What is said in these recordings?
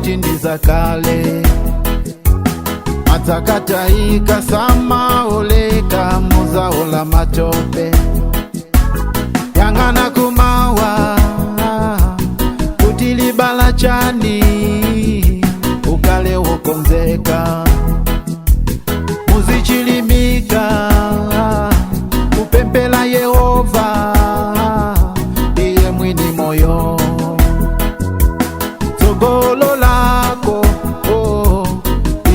Poti ndizakale adzakataika samaoleka muzaola matope yang'ana kumawa kuti libala chani ukale wokonzeka muzichilimika kupempela Yehova ndiye mwini moyo tsogolo lako oh,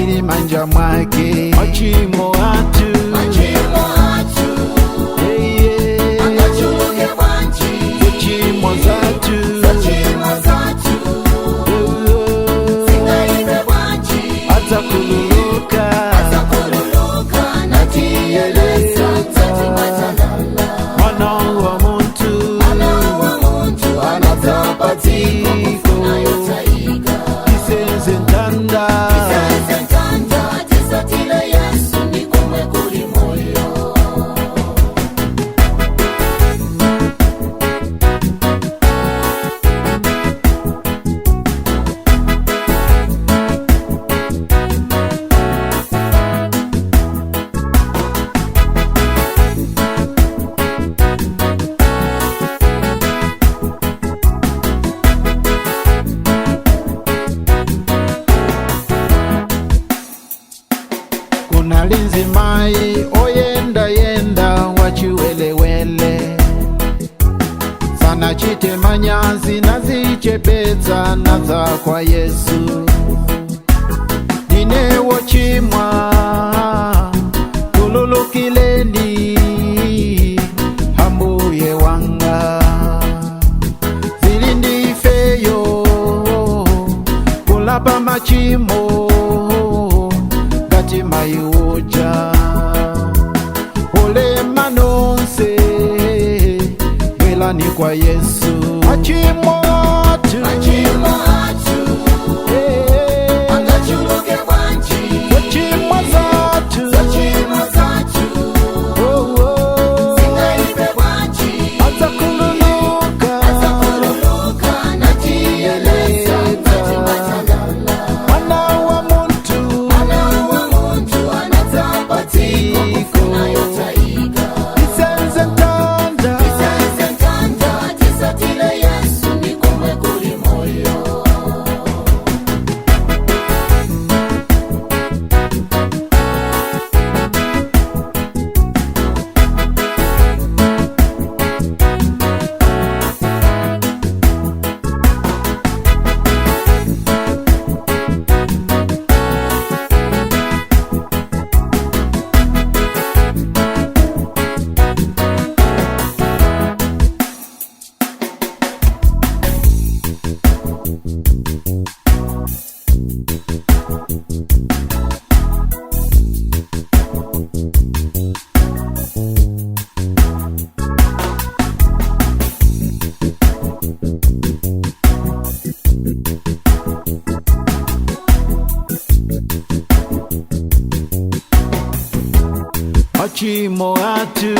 ili manja mwake machimo atu Machimo athu hey, yeah. angachuluke bwanji Zochimo zathu zochimwa zathu Oh, zingaipe bwanji adzakhululuka adzakhululuka natiyelesa tsatimwatalala mwana wa munthu mwana wa munthu anadzapa dziko kufuna yotayika tisenze ntanda tisenze ntanda tisatile Yesu ndikomwe kuli moyo. Kuna linzimai oyenda yenda wachiwelewele sana chitemanyazi nazichepetsa nadza kwa Yesu ndinewo chimwa kululukileni hambuye wanga zili ndifeyo kulapa machimo ngati maiuja olema nonse bwelani kwa Yesu machimo athu Machimo athu Eh, angachuluke bwanji zochimwa zathu zochimwa zathu Oh, oh. zingaipe bwanji adzakhululuka adzakhululuka natiyelesa tsatimwatalala mwana wa munthu mwana wa munthu anadzapa dziko kufuna yotayika tisenze ntanda tisenze ntanda tisatile Yesu ndikomwe kuli moyo. Machimo athu.